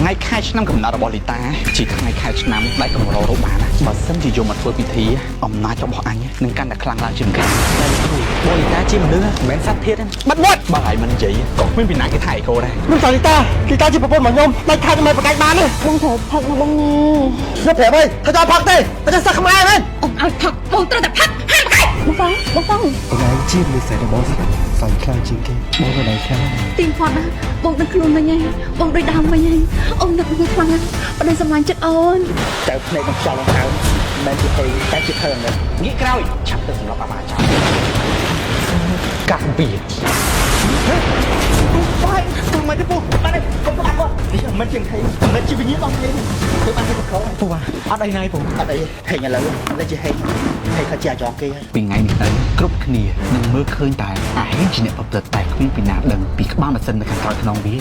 ថ្ងៃខែឆ្នាំកំណត់របស់លីតាជាថ្ងៃខែឆ្នាំដែលកម្ររកបានណាបើសិនជាយកមកធ្វើពិធីអំណាចរបស់អញនឹងកាន់តែខ្លាំងឡើងជាងគេ តែលោកគ្រូបងលីតាជាមនុស្សមិនមែនសត្វធាតុទេ បាត់មាត់បើឯងមិននិយាយក៏គ្មានពីណាគេថៃកោដែរ ខ្ញុំចង់លីតាលីតាជាប្រពន្ធរបស់ខ្ញុំដាច់ខាតមិនប្រកែកបានទេ បងត្រូវផឹកណាបងណា ខ្ញុំប្រាប់ហើយថាចង់ផឹកទេតែចង់សឹកខ្មែរមែន អូនឲ្យផឹកបងត្រូវតែផឹកហាមប្រកែក បងបងបងបង បងឯងជាមនុស្សស្រីរបស់ស្រីខ្លាំងជាងគេបងក៏ណៃខ្លាំង ទីផត់ណាបងដឹងខ្លួនវិញហើយបងដូចដើមវិញហើយអូននឹកនឹងខ្លាំងណាស់ប្តីសម្លាញ់ចិត្តអូន តែភ្នែកនឹងខ្យល់ដង្ហើមមិនជាហេងតែជាធើងដែរ ងាកក្រោយឆាប់ទៅសម្រាប់អាបាចោលកាក់ពី បាយធ្វើមិនទេពូបានទេកុំផ្ដាច់គាត់មិនជាហេងមិនជាវិញ្ញាណរបស់ហេងធ្វើបានទេខោ ពូអត់អីណាយពូ អត់អីហេងឥឡូវឥឡូវជាហេងហេងថាជាអាចងគេហើយ ពីថ្ងៃនេះទៅគ្រប់គ្នានឹងមើលឃើញតែអាហេងជាអ្នកប្រព្រឹត្តតែគ្មានពីណាដឹងពីក្បាលម៉ាស៊ីននៅខាងក្រោយខ្នងវា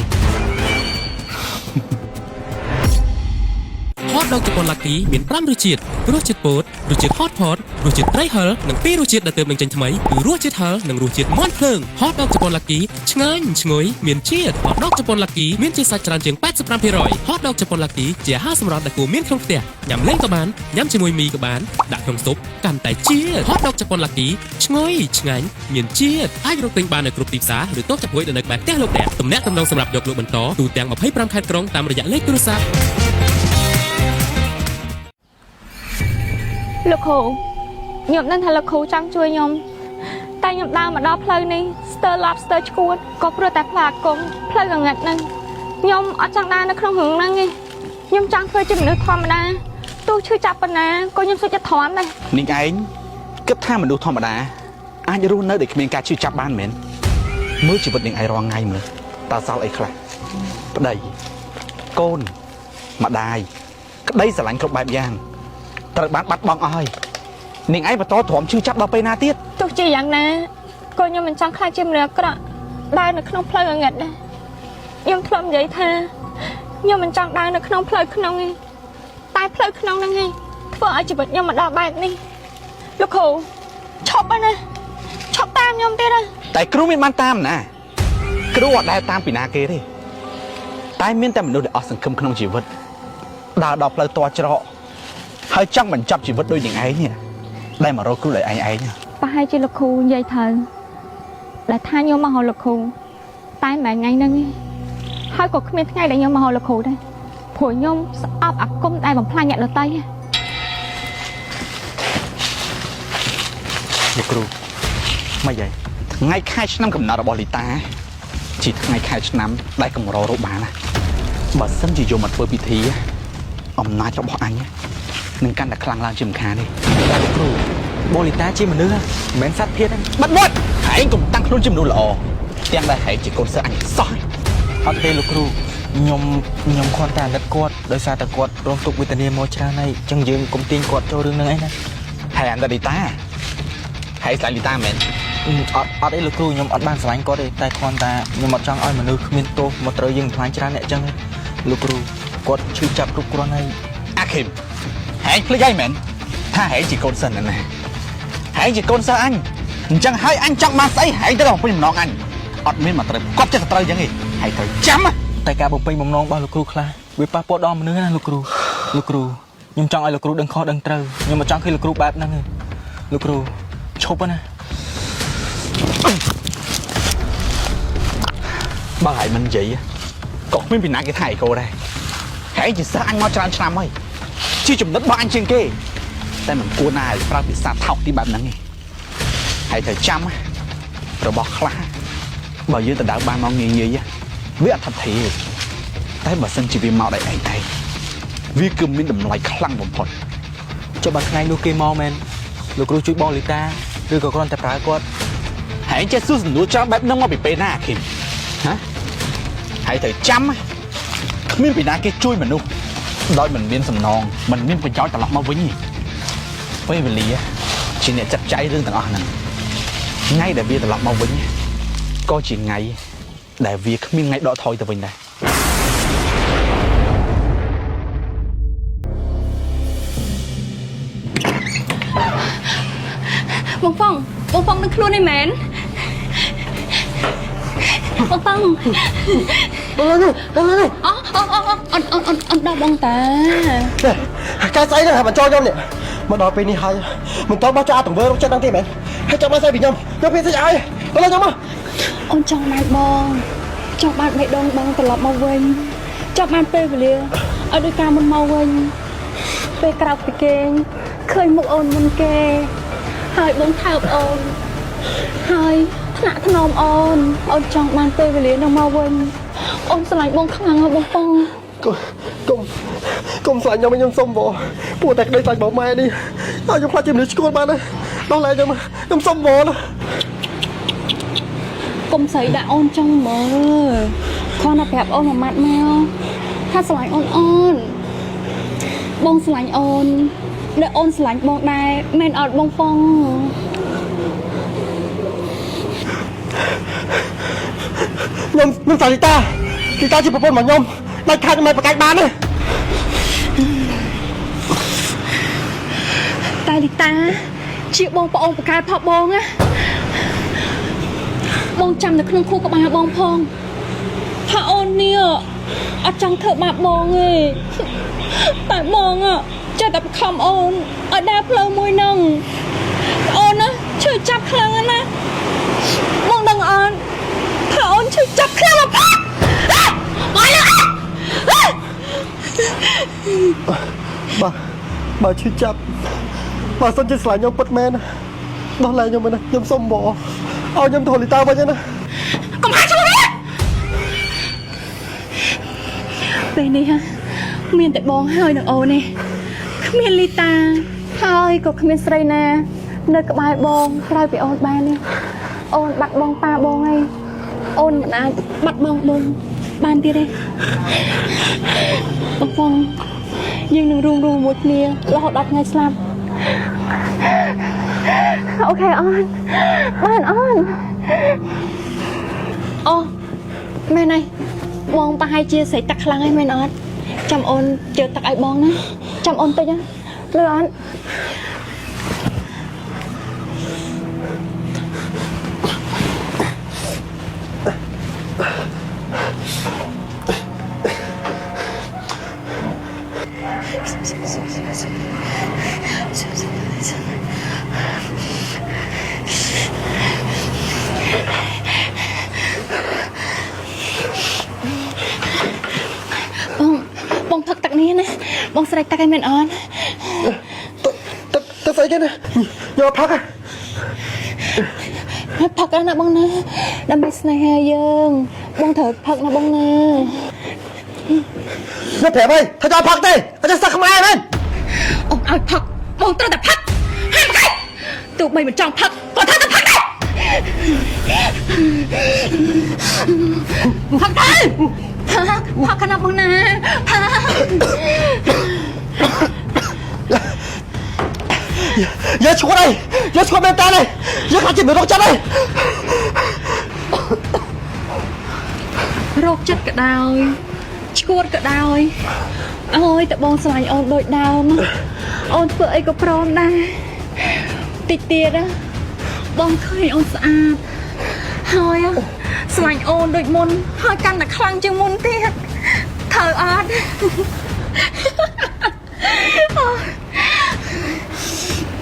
ហតដកជប៉ុនឡាគីមាន5រសជាតិរសជាតិពោតរសជាតិហតផតរសជាតិត្រីហិលនិងពីររសជាតិដែលទើបនឹងចេញថ្មីគឺរសជាតិហិលនិងរសជាតិមាន់ភ្លើងហតដកជប៉ុនឡាគីឆ្ងាញ់ឈ្ងុយមានជាតិហតដកជប៉ុនឡាគីមានជាតិសាច់ច្រើនជាង85%ហតដកជប៉ុនឡាគីជាអាហារសម្រន់ដែលគួរមានក្នុងផ្ទះញ៉ាំលេងក៏បានញ៉ាំជាមួយមីក៏បានដាក់ក្នុងស៊ុបកាន់តែជាតិហតដកជប៉ុនឡាគីឈ្ងុយឆ្ងាញ់មានជាតិអាចរកទិញបាននៅគ្រប់ទីផ្សារឬតូបចាប់ហួយដែលនៅក្បែរផ្ទះលោកអ្នកទំនាក់ទំនងសម្រាប់យកលក់បន្តទូទាំង25ខេត្តក្រុងតាមរយៈលេខទូរស័ព្ទ លោកគ្រូខ្ញុំដឹងថាលោកគ្រូចង់ជួយខ្ញុំតែខ្ញុំដើរមកដល់ផ្លូវនេះស្ទើរឡប់ស្ទើរឈួតក៏ព្រោះតែផ្លូវអាគមផ្លូវងងឹតហ្នឹងខ្ញុំអត់ចង់ដើរនៅក្នុងរឿងហ្នឹងទេខ្ញុំចង់ធ្វើជាមនុស្សធម្មតាទោះឈឺចាប់ប៉ុណ្ណាក៏ខ្ញុំសុខចិត្តទ្រាំដែរ នាងឯងគិតថាមនុស្សធម្មតាអាចរស់នៅដោយគ្មានការឈឺចាប់បានមែនមើលជីវិតនាងឯងរាល់ថ្ងៃមើលតើសល់អីខ្លះប្តីកូនម្ដាយក្តីស្រឡាញ់គ្រប់បែបយ៉ាងត្រូវបានបាត់បង់អស់ហើយនាងឯងបន្តទ្រាំឈឺចាប់ដល់ពេលណាទៀត ទោះជាយ៉ាងណាក៏ខ្ញុំមិនចង់ខ្លាចជាមនុស្សអាក្រក់ដើរនៅក្នុងផ្លូវងងឹតដែរខ្ញុំធ្លាប់និយាយថាខ្ញុំមិនចង់ដើរនៅក្នុងផ្លូវក្នុងទេតែផ្លូវក្នុងហ្នឹងឯងធ្វើឲ្យជីវិតខ្ញុំមកដល់បែបនេះលោកគ្រូឈប់ហើយណាឈប់តាមខ្ញុំទៀតណា តែគ្រូមានបានតាមណាគ្រូអត់ដែលតាមពីណាគេទេតែមានតែមនុស្សដែលអស់សង្ឃឹមក្នុងជីវិតដើរដល់ផ្លូវតច្រកហើយចង់បញ្ចប់ជីវិតដូចនាងឯងនេះដែលមករកគ្រូដោយឯងឯង ប្រហែលជាលោកគ្រូនិយាយត្រូវដែលថាខ្ញុំមករកលោកគ្រូតែមិនមែនថ្ងៃហ្នឹងទេហើយក៏គ្មានថ្ងៃដែលខ្ញុំមករកលោកគ្រូដែរព្រោះខ្ញុំស្អប់អាគមដែលបំផ្លាញអ្នកដទៃហ៎ លោកគ្រូមិនអី ថ្ងៃខែឆ្នាំកំណត់របស់លីតាជាថ្ងៃខែឆ្នាំដែលកម្ររកបានណាបើសិនជាយកមកធ្វើពិធីអំណាចរបស់អញនឹងកាន់តែខ្លាំងឡើងជាមិនខានទេ តែលោកគ្រូបងលីតាជាមនុស្សមិនមែនសត្វធាតុទេ បាត់មាត់ឯងកុំតាំងខ្លួនជាមនុស្សល្អទាំងដែលឯងជាកូនសិស្សអញសោះ អត់ទេលោកគ្រូខ្ញុំខ្ញុំគ្រាន់តែអាណិតគាត់ដោយសារតែគាត់រងទុក្ខវេទនាមកច្រើនហើយអញ្ចឹងយើងកុំទាញគាត់ចូលរឿងហ្នឹងអីណា ហើយអានលីតាហើយស្លាញ់លីតាមែន អត់អត់អីលោកគ្រូខ្ញុំអត់បានស្រឡាញ់គាត់ទេតែគ្រាន់តែខ្ញុំអត់ចង់ឲ្យមនុស្សគ្មានទោសមកត្រូវយើងបំផ្លាញច្រើនអ្នកអញ្ចឹងលោកគ្រូគាត់ឈឺចាប់គ្រប់គ្រាន់ហើយ អាខឹមហែងភ្លេចហើយមែនថាហែងជាកូនសិស្សណាស់ណាហែងជាកូនសិស្សអញអញ្ចឹងហើយអញចង់បានស្អីហែងទៅបំពេញបំណងអញអត់មានមកត្រូវគាត់ចិត្តត្រូវអញ្ចឹងទេហែងត្រូវចាំណា តែការបំពេញបំណងរបស់លោកគ្រូខ្លះវាប៉ះពាល់ដល់មនុស្សណាលោកគ្រូលោកគ្រូខ្ញុំចង់ឲ្យលោកគ្រូដឹងខុសដឹងត្រូវខ្ញុំមិនចង់ឃើញលោកគ្រូបែបហ្នឹងទេលោកគ្រូឈប់ណា បើហែងមិននិយាយក៏គ្មានពីណាគេថាឯកោដែរហែងជាសិស្សអញមកច្រើនឆ្នាំហើយជាចំណិតរបស់អញជាងគេតែមិនគួរណាឲ្យប្រើភាសាថោកទីបែបហ្នឹងទេហើយត្រូវចាំណារបស់ខ្លះបើយើងទៅដើរបានមកងាយងាយវាអត់ថិតទេតែបើសិនជាវាមកដោយឯងឯងវាគឺមានតម្លៃខ្លាំងបំផុត ចុះបើថ្ងៃនោះគេមកមែនលោកគ្រូជួយបងលីតាឬក៏គ្រាន់តែប្រើគាត់ ហែងចេះសួរសំណួរច្រើនបែបហ្នឹងមកពីពេលណាអាឃីមហ៎ហើយត្រូវចាំណាគ្មានពីណាគេជួយមនុស្សដោយមិនមានសំណងមិនមានប្រយោជន៍ត្រឡប់មកវិញទេពេលវេលាជាអ្នកចាត់ចែងរឿងទាំងអស់ហ្នឹងថ្ងៃដែលវាត្រឡប់មកវិញក៏ជាថ្ងៃដែលវាគ្មានថ្ងៃដកថយទៅវិញដែរ បងហ្វុងបងហ្វុងនឹងខ្លួនឯមែនបងហ្វុងអូអូអូអូអូអូ បងតា ការស្អីហ្នឹងមិនចូលខ្ញុំនេះមកដល់ពេលនេះហើយមិនតបោះចោលទង្វើរកចិត្តហ្នឹងទេមែនហើយចង់បានស្អីពីខ្ញុំខ្ញុំពីស្អីឲ្យដល់ខ្ញុំមក អូនចង់បានបងចង់បានបេះដូងបងត្រឡប់មកវិញចង់បានពេលវេលាឲ្យដូចកាលមុនមកវិញពេលក្រោកពីគេងឃើញមុខអូនមុនគេហើយបងថើបអូនហើយថ្នាក់ថ្នមអូនអូនចង់បានពេលវេលានឹងមកវិញអូនស្រឡាញ់បងខ្លាំងណាស់បងបង កុំកុំកុំស្លាញ់ខ្ញុំខ្ញុំសុំបងពួកតែក្តីស្លាញ់បងម៉ែនេះឲ្យខ្ញុំខ្លាចជាមនុស្សឈួតបានណាដល់ឡើយខ្ញុំខ្ញុំសុំបងណា កុំស្រីដាក់អូនចង់មើលគ្រាន់តែប្រាប់អូនមួយម៉ាត់មកថាស្រឡាញ់អូនអូនបងស្រឡាញ់អូនដែលអូនស្រឡាញ់បងដែរមែនអត់បងហ្វង ខ្ញុំខ្ញុំសាលីតាលីតាជាប្រពន្ធរបស់ខ្ញុំដាច់ខាតមិនប្រកាច់បានទេ តែលីតា ជាបងប្អូនបកកើតផបងណាបងចាំនៅក្នុងខួរក្បាលបងផងថាអូននេះអត់ចង់ធ្វើបាបបងទេតែបងចេះតែបខំអូនឲ្យដើរផ្លូវមួយហ្នឹងអូនណាឈឺចាប់ខ្លាំងណាស់បងដឹងអត់ថាអូនឈឺចាប់ខ្លាំងបំផុតបាយលើ បាទបើឈឺចាប់បើសិនជាស្រឡាញ់ខ្ញុំពិតមែនណាដោះលែងខ្ញុំណាខ្ញុំសុំបងឲ្យខ្ញុំទៅលីតាវិញណា កុំហៅឈ្មោះវាពេលនេះហ่ะមានតែបងហើយនឹងអូនទេគ្មានលីតាហើយក៏គ្មានស្រីណា នៅក្បែរបងក្រៅពីអូនបានទេអូនបាត់បងប៉ាបងហើយអូនមិនអាចបាត់បងបងបានទៀតទេបងបងយើងនឹងរួមរួមមួយគ្នារហូតដល់ថ្ងៃស្លាប់អូខេអូនបានអូនអូមែនហើយបងប្រហែលជាស្រេកទឹកខ្លាំងហើយមែនអត់ចាំអូនជើទឹកឲ្យបងណាចាំអូនតិចណាលឺអត់ បងបងផឹកទឹកនេះណាបងស្រេកទឹកឲ្យមែនអត់ ទឹកទឹកទឹកស្អីគេណាយកផឹក ហើយផឹកណាបងណាដើម្បីស្នេហាយើង បងត្រូវផឹកណាបងណា ខ្ញុំប្រាប់ហើយថាចង់ផឹកទេអត់ចេះសឹកខ្មែរមែន អូនឲ្យផឹកបងត្រូវតែផឹកហាមកែទោះបីមិនចង់ផឹកក៏ត្រូវតែផឹកដែរផឹកទៅផឹកផឹកណាបងណាផឹក យកឈួតអីយកឈួតមែនតើនេះយកខ្លាចជាមនុស្សរកចិត្តអី រោគចិត្តក៏ដោយឈួតក៏ដោយអើយតែបងស្រឡាញ់អូនដូចដើមអូនធ្វើអីក៏ព្រមដែរតិចទៀតណាបងឃើញអូនស្អាតហើយស្រឡាញ់អូនដូចមុនហើយកាន់តែខ្លាំងជាងមុនទៀតត្រូវអត់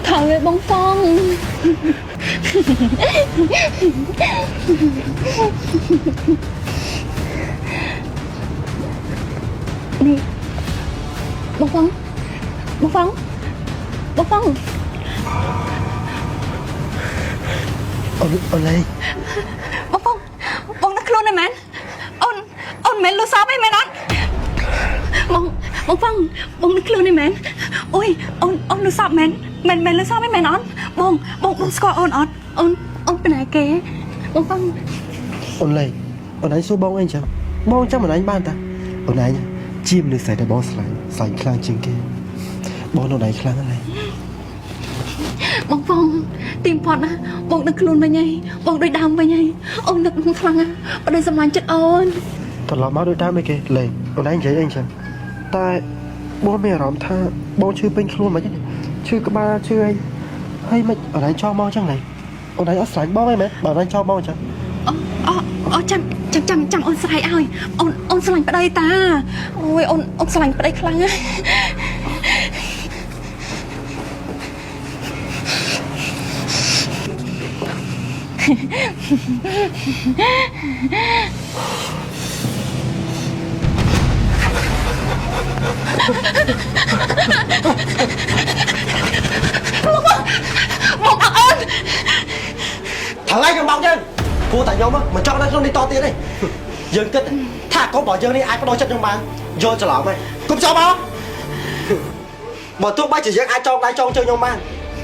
ត្រូវហើយបងហ្វង នេះបងហ្វងបងហ្វងបងហ្វង អូនអូនលេង បងហ្វងបងនឹកខ្លួនដែរមែនអូនអូនមិនមែនលឺសពឯមែនអត់បងបងហ្វងបងនឹកខ្លួនដែរមែនអូយអូនអូនលឺសពមែនមែនមែនលឺសពឯមែនអត់បងបងបងស្គាល់អូនអត់អូនអូនពីណាគេបងហ្វង អូនលេងអូនឯងសួរបងអីចឹងបងចាំអូនឯងបានតាអូនឯងជាមនុស្សស្រីដែលបងស្រឡាញ់ស្រឡាញ់ខ្លាំងជាងគេបងអូនឯងខ្លាំងណាស់លេង បងហ្វងទីមផុតណាបងនឹកខ្លួនវិញហើយបងដូចដើមវិញហើយអូននឹកបងខ្លាំងណាស់ប្តីសម្លាញ់ចិត្តអូន ត្រឡប់មកដូចដើមអីគេលេងអូនឯងនិយាយអីចឹងតែបងមានអារម្មណ៍ថាបងឈឺពេញខ្លួនមិនហ្នឹងឈឺក្បាលឈឺអីហើយមិនអូនឯងចង់មកចឹងលេងអូនឯងអត់ស្រឡាញ់បងអីមែនបើអូនឯងចង់បងចឹង អូអូ អូចាំចាំចាំចាំអូនស្រែកឲ្យអូនអូនស្រឡាញ់ប្តីតាអូយអូនអូនស្រឡាញ់ប្តីខ្លាំងណាស់ មកអអូន ថាឡៃខ្ញុំបោកយើងព្រោះតែខ្ញុំមិនចង់នៅក្នុងនេះតទៀតទេយើងគិតថាកូនរបស់យើងនេះអាចបដូរចិត្តខ្ញុំបានយកច្រឡំហើយកុំចោលមកបើទោះបីជាយើងអាចចងដៃចងជើងខ្ញុំបាន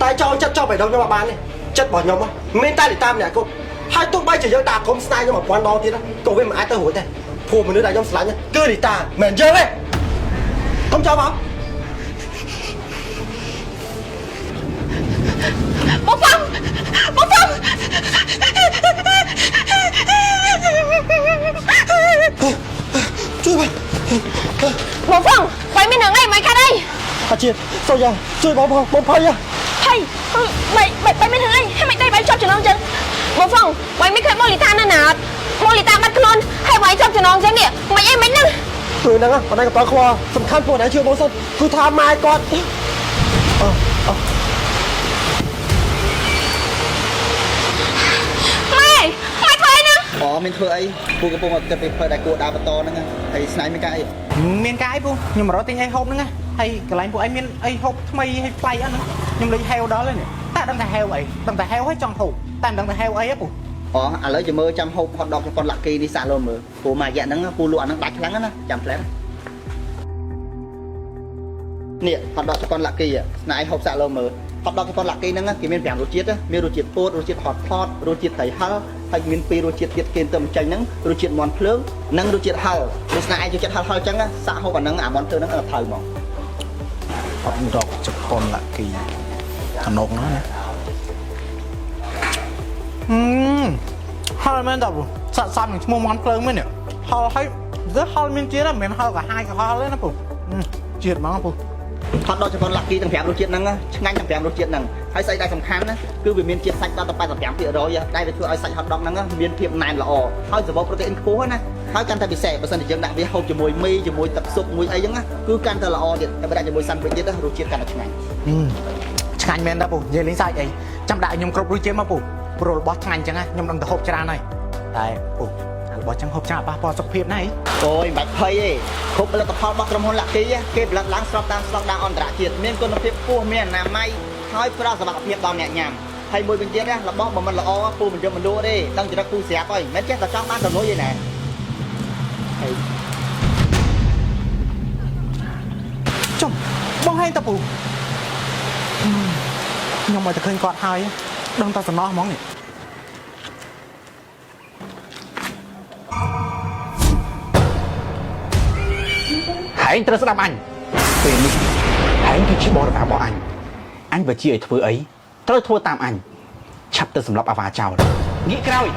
តែចងចិត្តចងបេះដូងខ្ញុំអត់បានទេចិត្តរបស់ខ្ញុំមានតែលីតាមអ្នកគប់ហើយទោះបីជាយើងដាក់គុំស្នេហ៍ខ្ញុំ1000ដងទៀតក៏វាមិនអាចទៅរួចដែរព្រោះមនុស្សដែលខ្ញុំស្រឡាញ់គឺលីតាមិនយើងទេកុំចោលមក បងហ្វឹងបងហ្វឹង ជួយបង បងហ្វឹងបាយមានរឿងអីមិនកាត់អី អាជាតិសូយ៉ាជួយបងផងបងភ័យ ហេបាយបាយបាយមានរឿងអីហើយមិនដៃបាយជាប់ចំណងចឹងបងហ្វឹងបាយមានឃើញបងលីតានៅណាអត់បងលីតាបាត់ខ្លួនហើយបាយជាប់ចំណងចឹងនេះមិនអីមិនហ្នឹង គឺហ្នឹងបងឯងក៏តខ្វល់សំខាន់ពួកឯងជួយបងសិនគឺថាម៉ែគាត់អឺអឺ ម៉ែម៉ែធ្វើអីហ្នឹង អូមានធ្វើអីពូកំពុងតែគិតពីផ្លូវដែលគួរដើរបន្តហ្នឹងហើយស្នៃមានការអី មានការអីពូខ្ញុំមករកទិញអីហូបហ្នឹងណាហើយកន្លែងពួកឯងមានអីហូបថ្មីហើយប្លែកអត់ហ្នឹងខ្ញុំលេចហេវដល់ហើយនេះតែដឹងតែហេវអីដឹងតែហេវហើយចង់ហូបតែមិនដឹងតែហេវអីហ៎ពូ អូឥឡូវចាំមើលចាំហូបហត់ដកជប៉ុនឡាក់គីនេះសាកលោមើលពូមួយរយៈហ្នឹងពូលក់អាហ្នឹងដាច់ខ្លាំងណាចាំផ្លែនេះហត់ដកជប៉ុនឡាក់គីស្នៃហូបសាកលោមើលហត់ដកជប៉ុនឡាក់គីហ្នឹងគេមាន5រសជាតិមានរសជាតិពោតរសជាតិហត់ថតរសជាតិត្រីហឹរហើយមាន2រសជាតិទៀតគេទៅបញ្ចេញហ្នឹងរសជាតិមាន់ភ្លើងនិងរសជាតិហឹរដូចស្នៃឯងចូលចិត្តហឹរហឹរចឹងសាកហូបអាហ្នឹងអាមាន់ភ្លើងហ្នឹងត្រូវហ្មង អត់ដកជប៉ុនឡាគីតំណងណាណា ហឹមហល់មែនតើពូសាក់សាំនឹងឈ្មោះមាន់ភ្លើងមែននេះហល់ហើយទៅហល់មានជាតិហ្នឹងមិនមែនហល់កាហាយកាហល់ទេណាពូជាតិហ្មងពូ ហត់ដកជប៉ុនឡាក់គីទាំង5រសជាតិហ្នឹងឆ្ងាញ់ទាំង5រសជាតិហ្នឹងហើយស្អីដែលសំខាន់ណាគឺវាមានជាតិសាច់ដល់ទៅ85%ដែលវាធ្វើឲ្យសាច់ហត់ដកហ្នឹងមានភាពណែនល្អហើយសម្បូរប្រូតេអ៊ីនខ្ពស់ណាហើយកាន់តែពិសេសបើសិនជាយើងដាក់វាហូបជាមួយមីជាមួយទឹកស៊ុបមួយអីហ្នឹងគឺកាន់តែល្អទៀតតែបើដាក់ជាមួយសាន់វិចទៀតរសជាតិកាន់តែឆ្ងាញ់ ឆ្ងាញ់មែនតើពូនិយាយលេងសាច់អីចាំដាក់ខ្ញុំគ្រប់រសជាតិមកពូព្រោះរបស់ឆ្ងាញ់ចឹងណាខ្ញុំដឹងទៅហូបច្រើនហើយតែពូអារបស់ចឹងហូបច្រើនប៉ះពាល់សុខភាពណាអី អូយមិនបាច់ភ័យទេគ្រប់ផលិតផលរបស់ក្រុមហ៊ុនឡាក់គីគេផលិតឡើងស្របតាមស្តង់ដារអន្តរជាតិមានគុណភាពខ្ពស់មានអនាម័យហើយផ្ដល់សុវត្ថិភាពដល់អ្នកញ៉ាំហើយមួយវិញទៀតណារបស់បើមិនល្អពូមិនយកមិនលក់ទេដឹងចរិតពូស្រាប់ហើយមិនចេះតែចង់បានតែលុយឯណាហើយ ចុំបងហែងតពូខ្ញុំមកតែឃើញគាត់ហើយដឹងតែសំណោះហ្មងនេះ ហែងត្រូវស្ដាប់អញពេលនេះហែងគឺជាបរិវាររបស់អញអញបើជាឲ្យធ្វើអីត្រូវធ្វើតាមអញឆាប់ទៅសម្លាប់អាវ៉ាចោលងាកក្រោយ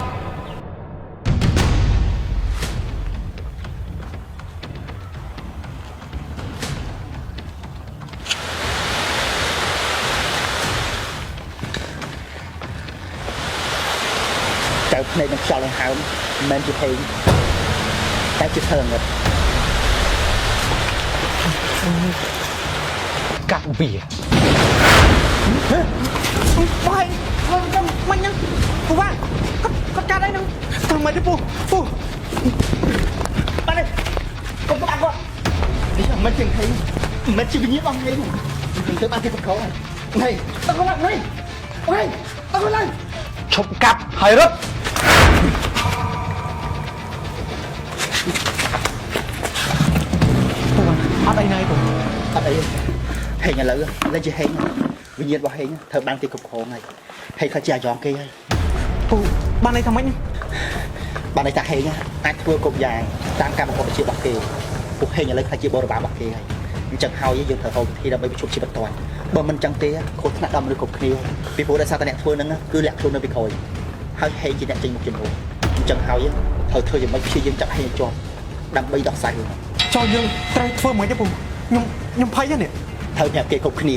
ចៅភ្នែកនឹងខ្យល់នឹងហើមមិនមែនជាហេងតែជាធ្វើងឹត កាត់វា បងហែងបងចាំមិញហ្នឹងពូវ៉ាគាត់គាត់កាត់អីហ្នឹងធ្វើមិនទេពូពូ បាទនេះកុំបាក់គាត់នេះមិនជាហេងមិនជាវិញ្ញាណរបស់ហេងខ្ញុំទៅបានគេប្រកោនេះតើគាត់ឡើងនេះអូយតើគាត់ឡើង ឈប់កាប់ហើយរត់ ពូវ៉ាអត់អីណៃពូ អត់អីហេងឥឡូវឥឡូវជាហេងវិញ្ញាណរបស់ហេងត្រូវបានគេគ្រប់គ្រងហើយហេងខ្លះជាអាយ៉ងគេហើយ ពូបានន័យថាម៉េច បានន័យថាហេងអាចធ្វើគ្រប់យ៉ាងតាមការបង្គាប់បញ្ជារបស់គេពួកហេងឥឡូវខ្លះជាបរិវាររបស់គេហើយអញ្ចឹងហើយយើងត្រូវរកវិធីដើម្បីបញ្ឈប់ជីវិតតាន់បើមិនអញ្ចឹងទេគ្រោះថ្នាក់ដល់មនុស្សគ្រប់គ្នាពីព្រោះដោយសារតែអ្នកធ្វើហ្នឹងគឺលាក់ខ្លួននៅពីក្រោយហើយហេងជាអ្នកចេញមុខជំនួសអញ្ចឹងហើយត្រូវធ្វើយ៉ាងម៉េចព្យាយាមចាប់ហេងឲ្យជាប់ដើម្បីដោះស្រាយរឿង ចុះយើងត្រូវធ្វើមិនទេពូខ្ញុំខ្ញុំភ័យហ្នឹងនេះ ត្រូវប្រាប់គេគ្រប់គ្នា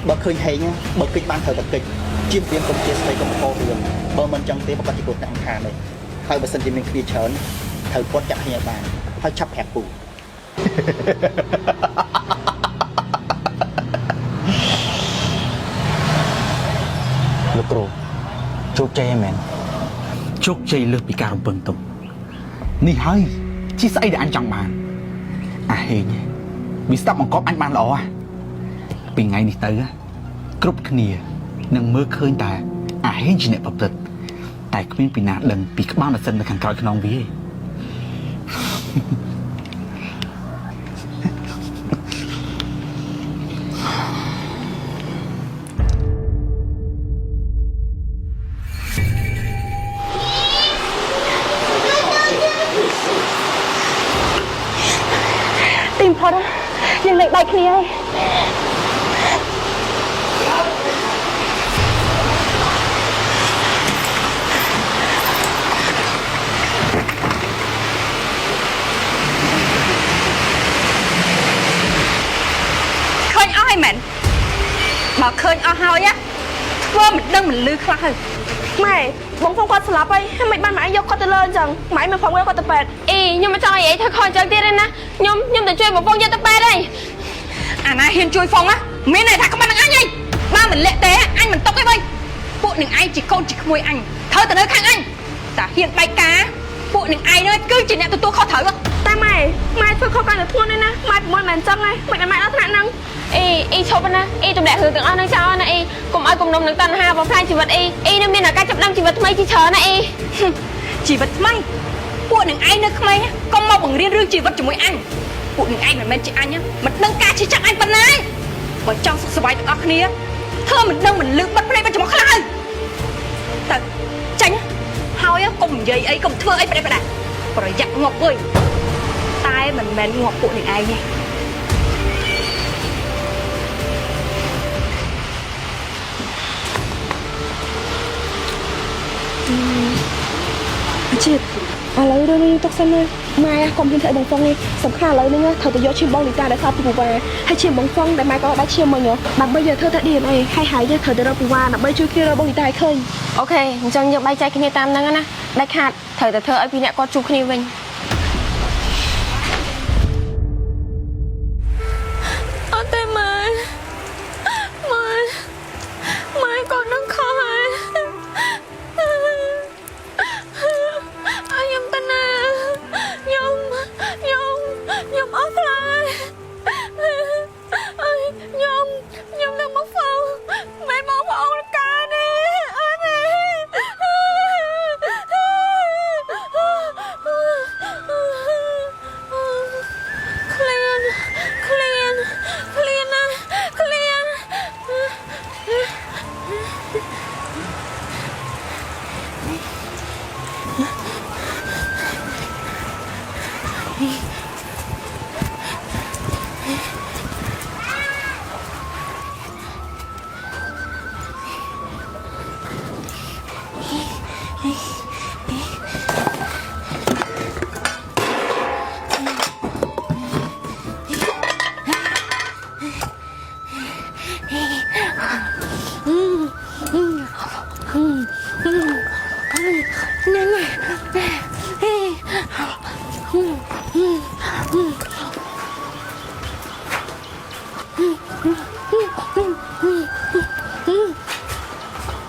បើឃើញហេងបើគិតបានត្រូវតែគិតជៀសវាងកុំជាស្ដីកុំករឿងបើមិនចឹងទេប្រកាសជាគ្រោះថ្នាក់ខានទេ ហើយបើសិនជាមានគ្នាច្រើនត្រូវគាត់ចាក់គ្នាបានហើយឆាប់ប្រាប់ពូ លោកគ្រូជោគជ័យហ្នឹងមែន ជោគជ័យលើសពីការរំពឹងទុកនេះហើយជាស្អីដែលអញចង់បានអាហេងវាស្ដាប់បង្កប់អញបានល្អហ៎ពីថ្ងៃនេះទៅគ្រប់គ្នានឹងមើលឃើញតែអាហេងជាអ្នកប្រព្រឹត្តតែគ្មានពីណាដឹងពីក្បាលម៉ាស៊ីននៅខាងក្រោយខ្នងវាទេ ទីបំផុតយើងលេខបែកគ្នាហើយ ឃើញអស់ហើយមែនបើឃើញអស់ហើយណាធ្វើមិនដឹងមិនលឺខ្លះហើយ ម៉ែបងផងគាត់ស្លាប់ហើយហើយមិនបានម៉ែយកគាត់ទៅលើអញ្ចឹងម៉ែមិនផងគាត់ទៅពេទ្យអីខ្ញុំមិនចង់ឲ្យឯងធ្វើខុសអញ្ចឹងទៀតទេណាខ្ញុំទៅជួយបងផងយកទៅពេទ្យហើយ អាណាហ៊ានជួយហ្វុងណាមានន័យថាក្បាត់នឹងអញហីបើមិនលាក់ទេអញមិនຕົកទេបីពួកនឹងឯងជាកូនជាក្មួយអញត្រូវទៅនៅខាងអញតែហ៊ានបែកការពួកនឹងឯងនោះគឺជាអ្នកទទួលខុសត្រូវ តែម៉ែម៉ែធ្វើខុសកាន់តែធ្ងន់ណាស់ណាម៉ែប្រមូលមិនអញ្ចឹងហ៎មិនឲ្យម៉ែដល់ថ្នាក់ហ្នឹងអីអីឈប់ណាអីទម្លាក់រឿងទាំងអស់ហ្នឹងចោលណាអីកុំឲ្យគំនុំនឹងតណ្ហាបំផ្លាញជីវិតអីអីនឹងមានឱកាសចាប់ដើមជីវិតថ្មីជាច្រើនណាអី ជីវិតថ្មីពួកនឹងឯងនៅក្មេងកុំមកបង្រៀនរឿងជីវិតជាមួយអញពួកនឹងឯងមិនមែនជាអញមិនដឹងការជិះចាប់អញប៉ុណ្ណាបើចង់សុខសប្បាយទាំងអស់គ្នាធ្វើមិនដឹងមិនលឺបិទភ្នែកបិទច្រមុះខ្លះហើយទៅចាញ់ហើយកុំនិយាយអីកុំធ្វើអីប្រេះប្រដាប្រយ័ត្នងាប់អើយតែមិនមែនងាប់ពួកនឹងឯងទេ អាជាតិឥឡូវរឿងនេះទុកសិនណាម៉ែកុំហ៊ានធ្វើឲ្យបងហ្វុងទេសំខាន់ឥឡូវនេះត្រូវតែយកឈាមបងលីតាដែលសល់ពីពូវ៉ាហើយឈាមបងហ្វុងដែលម៉ែក៏បានឈាមមិញដើម្បីយកធ្វើតែ DNA ហើយហើយយើងត្រូវទៅរកពូវ៉ាដើម្បីជួយគ្នារកបងលីតាឲ្យឃើញ អូខេអញ្ចឹងយើងបែកចែកគ្នាតាមហ្នឹងណាដាច់ខាតត្រូវតែធ្វើឲ្យពីអ្នកគាត់ជួបគ្នាវិញអត់ទេម៉ែម៉ែម៉ែគាត់នឹងខុសហើយខ្ញុំតាណាខ្ញុំខ្ញុំខ្ញុំអស់ខ្លាចខ្ញុំខ្ញុំនឹងមកហ្វម៉ែមកបងអូនកានេះអត់ទេ ឃ្លានឃ្លានឃ្លានណាឃ្លាន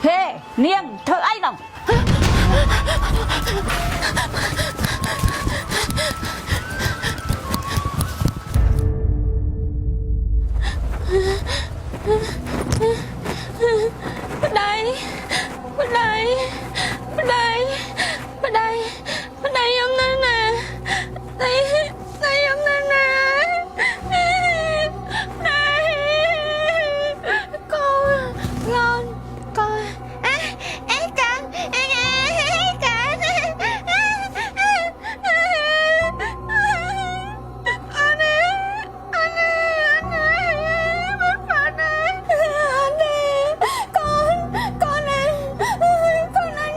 ហេនាងធ្វើអីដល់ ប្តីប្តីប្តីប្តីប្តីខ្ញុំនៅណាប្តីប្តីខ្ញុំនៅណាប្តីកូនកូនកូនអេអេកានអេអេកានអនអនអនមិនប៉ាណាអនកូនកូនណាកូនណា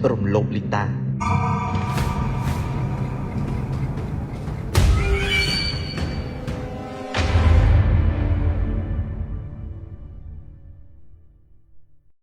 រំលោភលីតា។